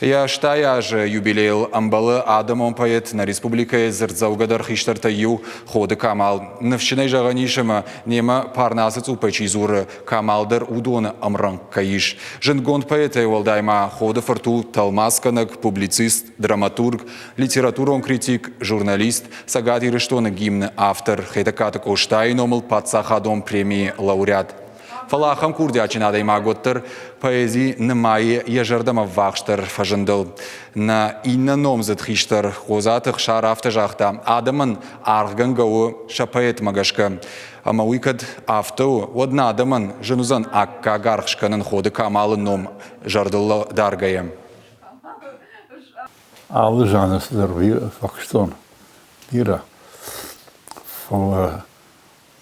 Йӕ 80 азы юбилейыл ӕмбӕлы адӕмон поэт, нӕ республикӕйы дзырддзӕугӕдӕр хистӕртӕй иу Ходы Камал. Ныфсджынӕй зӕгъӕн ис ӕмӕ немӕ Парнасы цъуппӕй чи дзуры, Камал дӕр уыдоны ӕмрӕнхъ кӕй ис. Зындгонд поэтӕй уӕлдай ма Ходы фырт у тӕлмацгӕнӕг, публицист, драматург, литературон критик, журналист, Цӕгат Ирыстоны гимны автор, Хетӕгкаты Къостайы номыл паддзахадон премийы лауреат. Фӕлӕ ахӕм курдиатджын адӕймаг уӕддӕр поэзи нымайы йӕ зӕрдӕмӕ ввахсдӕр фӕзындыл. Нӕ иннӕ номдзыд хистӕр Хъодзаты Ӕхсар афтӕ загъта, адӕмӕн аргъгӕнгӕ у сӕ поэтмӕ гӕсгӕ. Ӕмӕ уый кӕд афтӕ у, уӕд нӕ адӕмӕн зын уыдзӕн аккаг аргъ скӕнын Ходы Камалы ном зӕрдыл даргӕйӕ. Алы жанрты дӕр фӕкуыстон бирӕ, фӕлӕ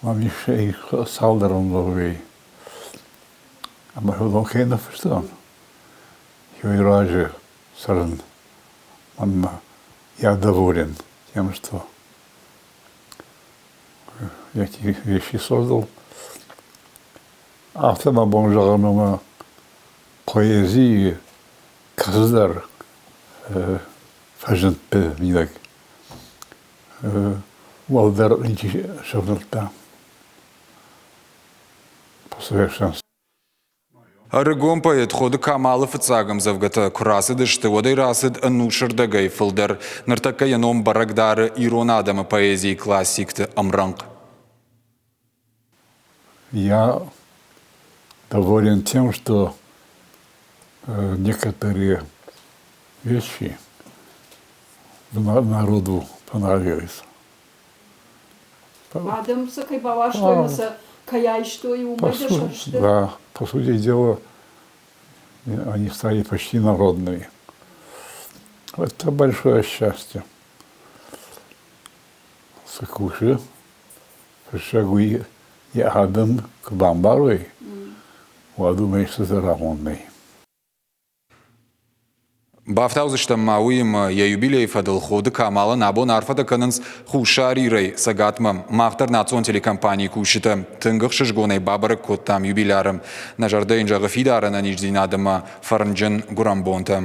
Мӕм ис цалдӕр ӕмдзӕвгӕйы. Ӕмӕ уыдон кӕй ныффыстон, уый раджы цӕрын мӕнмӕ я доволен тем, что эти вещи создал. Афтӕ мӕ бон зӕгъын ӕмӕ поэзийы кӕцыдӕр фӕзындты мидӕг уӕлдӕр ничи сӕвнӕлдта. Ӕрыгон поэт Ходы Камалы фыццаг ӕмдзӕвгӕтӕ куы рацыдысты, уӕдӕй рацыд ӕнусырдӕгӕй фылдӕр. Ныртӕккӕ йӕ ном бӕрӕг дары ирон адӕмы поэзийы классикты ӕмрӕнхъ. Я доволен тем, что некоторые вещи народу понравились. Адӕм сӕ кӕй бауарзтой ӕмӕ сӕ кӕй айстой, уымӕй дӕр сӕрыстыр? Да, по сути дела, они стали почти народными. Это большое счастье. Цы кусы, фыссӕг уый йӕ адӕм куы бамбарой, уӕд уымӕй цыдӕр амонд нӕй. Бафтаудзыстӕм ма уыимӕ йӕ юбилейы фӕдыл Ходы Камалӕн абон арфӕтӕ кӕнынц Хуссар Ирӕй Цӕгатмӕ. Мах дӕр национ телекомпанийы кусджытӕ тынг ӕхсызгонӕй бабӕрӕг кодтам юбиляры. Нӕ зӕрдӕ йын зӕгъы фидар ӕнӕниздзинад ӕмӕ фӕрнджын гуырӕнбонтӕ.